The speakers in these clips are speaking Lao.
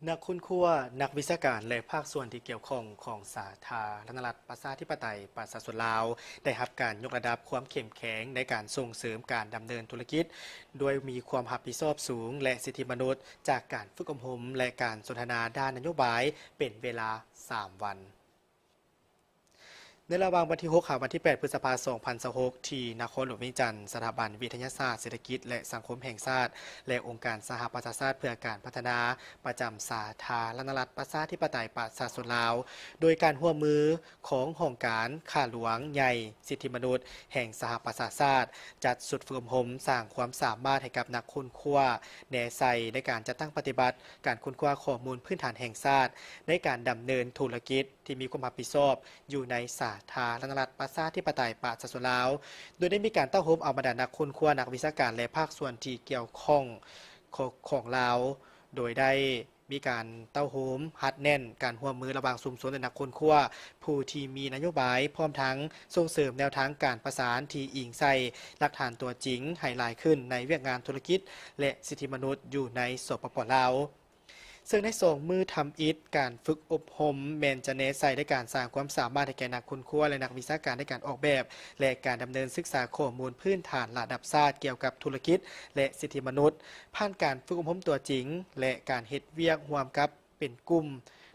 ນັກຄົ້ນຄວ້າ, ນັກວິຊາການ ແລະ ພາກສ່ວນທີ່ກ່ຽວຂ້ອງຂອງສາທາລະນະລັດ ປະຊາທິປະໄຕ ປະຊາຊົນລາວ ໄດ້ຮັບການຍົກລະດັບຄວາມເຂັ້ມແຂງໃນການສົ່ງເສີມການດຳເນີນທຸລະກິດ ໂດຍມີຄວາມຮັບຜິດຊອບສູງ ແລະ ສິດທິມະນຸດ ຈາກການຝຶກອົບຮົມ ແລະ ການສົນທະນາດ້ານນະໂຍບາຍເປັນເວລາສາມວັນ. ໃນລະຫວ່າງວັນທີຫົກ ຫາວັນທີແປດ ພຶດສະພາ ສອງພັນຊາວຫົກ ທີ່ນະຄອນຫຼວງວຽງຈັນ, ສະຖາບັນວິທະຍາສາດເສດຖະກິດ ແລະ ສັງຄົມແຫ່ງຊາດ ແລະ ອົງການສະຫະປະຊາຊາດເພື່ອການພັດທະນາ ປະຈຳສາທາລະນະລັດ ປະຊາທິປະໄຕ ປະຊາຊົນລາວ ໂດຍການຮ່ວມມືຂອງຫ້ອງການຂ້າຫຼວງໃຫຍ່ ສິດທິມະນຸດ ແຫ່ງສະຫະປະຊາຊາດ ຈັດຊຸດຝຶກອົບຮົມສ້າງຄວາມສາມາດໃຫ້ກັບນັກຄົ້ນຄວ້າ ແນໃສ່ໃນການຈັດຕັ້ງປະຕິບັດການຄົ້ນຄວ້າຂໍ້ມູນພື້ນຖານແຫ່ງຊາດ ໃນການດຳເນີນທຸລະກິດ ທີ່ມີຄວາມຮັບຜິດຊອບຢູ່ໃນສາທາລະນະລັດ ປະຊາທິປະໄຕ ປະຊາຊົນລາວ, ໂດຍໄດ້ມີການເຕົ້າໂຮມເອົາບັນດານັກຄົ້ນຄວ້າ, ນັກວິຊາການ ແລະ ພາກສ່ວນທີ່ກ່ຽວຂ້ອງຂອງ ຂອງລາວ, ໂດຍໄດ້ມີການເຕົ້າໂຮມຮັດແໜ້ນການຮ່ວມມືລະຫວ່າງຊຸມຊົນ ແລະ ນັກຄົ້ນຄວ້າ ຜູ້ທີ່ມີນະໂຍບາຍ, ພ້ອມທັງສົ່ງເສີມແນວທາງການປະສານທີ່ອີງໃສ່ຫຼັກຖານຕົວຈິງໃຫ້ຫຼາຍຂຶ້ນໃນວຽກງານທຸລະກິດ ແລະ ສິດທິມະນຸດຢູ່ໃນ ສປປ ລາວ. ເຊິ່ງໃນສອງມື້ທຳອິດ, ການຝຶກອົບຮົມແມ່ນຈະແນໃສ່ໃນການສ້າງຄວາມສາມາດໃຫ້ແກ່ນັກຄົ້ນຄວ້າ ແລະ ນັກວິຊາການໃນການອອກແບບ ແລະ ການດຳເນີນສຶກສາຂໍ້ມູນພື້ນຖານລະດັບຊາດກ່ຽວກັບທຸລະກິດ ແລະ ສິດທິມະນຸດ, ຜ່ານການຝຶກອົບຮົມຕົວຈິງ ແລະ ການເຮັດວຽກຮ່ວມກັບເປັນກຸ່ມ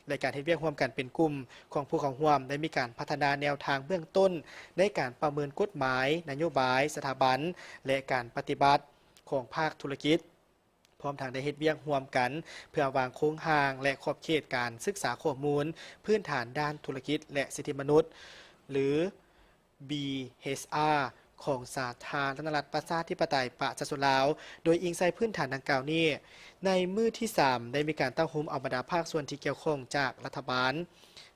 ແລະ ການເຮັດວຽກຮ່ວມກັນເປັນກຸ່ມຂອງຜູ້ເຂົ້າຮ່ວມ ໄດ້ມີການພັດທະນາແນວທາງເບື້ອງຕົ້ນໃນການປະເມີນກົດໝາຍ, ນະໂຍບາຍ, ສະຖາບັນ ແລະ ການປະຕິບັດຂອງພາກທຸລະກິດ. ພ້ອມທັງໄດ້ເຮັດວຽກຮ່ວມກັນເພື່ອວາງໂຄງຮ່າງ ແລະ ຂອບເຂດການສຶກສາຂໍ້ມູນພື້ນຖານດ້ານທຸລະກິດ ແລະ ສິດທິມະນຸດ ຫຼື BHR ຂອງສາທາລະນະລັດ ປະຊາທິປະໄຕ ປະຊາຊົນລາວ. ໂດຍອີງໃສ່ພື້ນຖານດັ່ງກ່າວນີ້, ໃນມື້ທີສາມ ໄດ້ມີການເຕົ້າໂຮມເອົາບັນດາພາກສ່ວນທີ່ກ່ຽວຂ້ອງຈາກລັດຖະບານ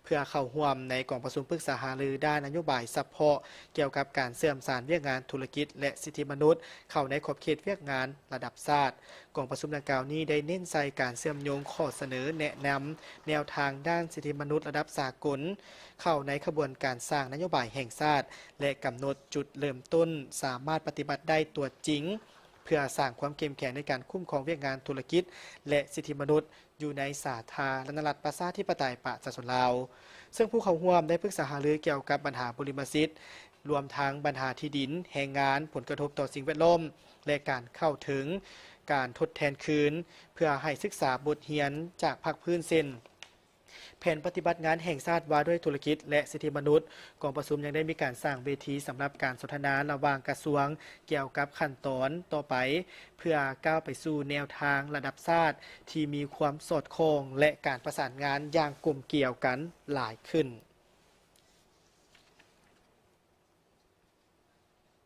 ເພື່ອເຂົ້າຮ່ວມໃນກອງປະຊຸມປຶກສາຫາລືດ້ານນະໂຍບາຍສະເພາະ ກ່ຽວກັບການເຊື່ອມສານວຽກງານທຸລະກິດ ແລະ ສິດທິມະນຸດ ເຂົ້າໃນຂອບເຂດວຽກງານລະດັບຊາດ. ກອງປະຊຸມດັ່ງກ່າວນີ້ໄດ້ເນັ້ນໃສ່ການເຊື່ອມໂຍງຂໍ້ສະເໜີແນະນຳແນວທາງດ້ານສິດທິມະນຸດລະດັບສາກົນ ເຂົ້າໃນຂະບວນການສ້າງນະໂຍບາຍແຫ່ງຊາດ ແລະ ກຳນົດຈຸດເລີ່ມຕົ້ນສາມາດປະຕິບັດໄດ້ຕົວຈິງ ເພື່ອສ້າງຄວາມເຂັ້ມແຂງໃນການຄຸ້ມຄອງວຽກງານທຸລະກິດ ແລະ ສິດທິມະນຸດ ຢູ່ໃນສາທາລະນະລັດ ປະຊາທິປະໄຕ ປະຊາຊົນລາວ. ເຊິ່ງຜູ້ເຂົ້າຮ່ວມໄດ້ປຶກສາຫາລືກ່ຽວກັບບັນຫາບຸລິມະສິດ, ລວມທັງບັນຫາທີ່ດິນ, ແຮງງານ, ຜົນກະທົບຕໍ່ສິ່ງແວດລ້ອມ ແລະ ການເຂົ້າເຖິງການທົດແທນຄືນ, ເພື່ອໃຫ້ສຶກສາບົດຮຽນຈາກພາກພື້ນ ເຊັ່ນ ແຜນປະຕິບັດງານແຫ່ງຊາດວ່າດ້ວຍທຸລະກິດ ແລະ ສິດທິມະນຸດ. ກອງປະຊຸມຍັງໄດ້ມີການສ້າງເວທີສຳລັບການສົນທະນາລະຫວ່າງກະຊວງກ່ຽວກັບຂັ້ນຕອນຕໍ່ໄປ ເພື່ອກ້າວໄປສູ່ແນວທາງລະດັບຊາດທີ່ມີຄວາມສອດຄ່ອງ ແລະ ການປະສານງານຢ່າງກົມກຽວກັນຫຼາຍຂຶ້ນ.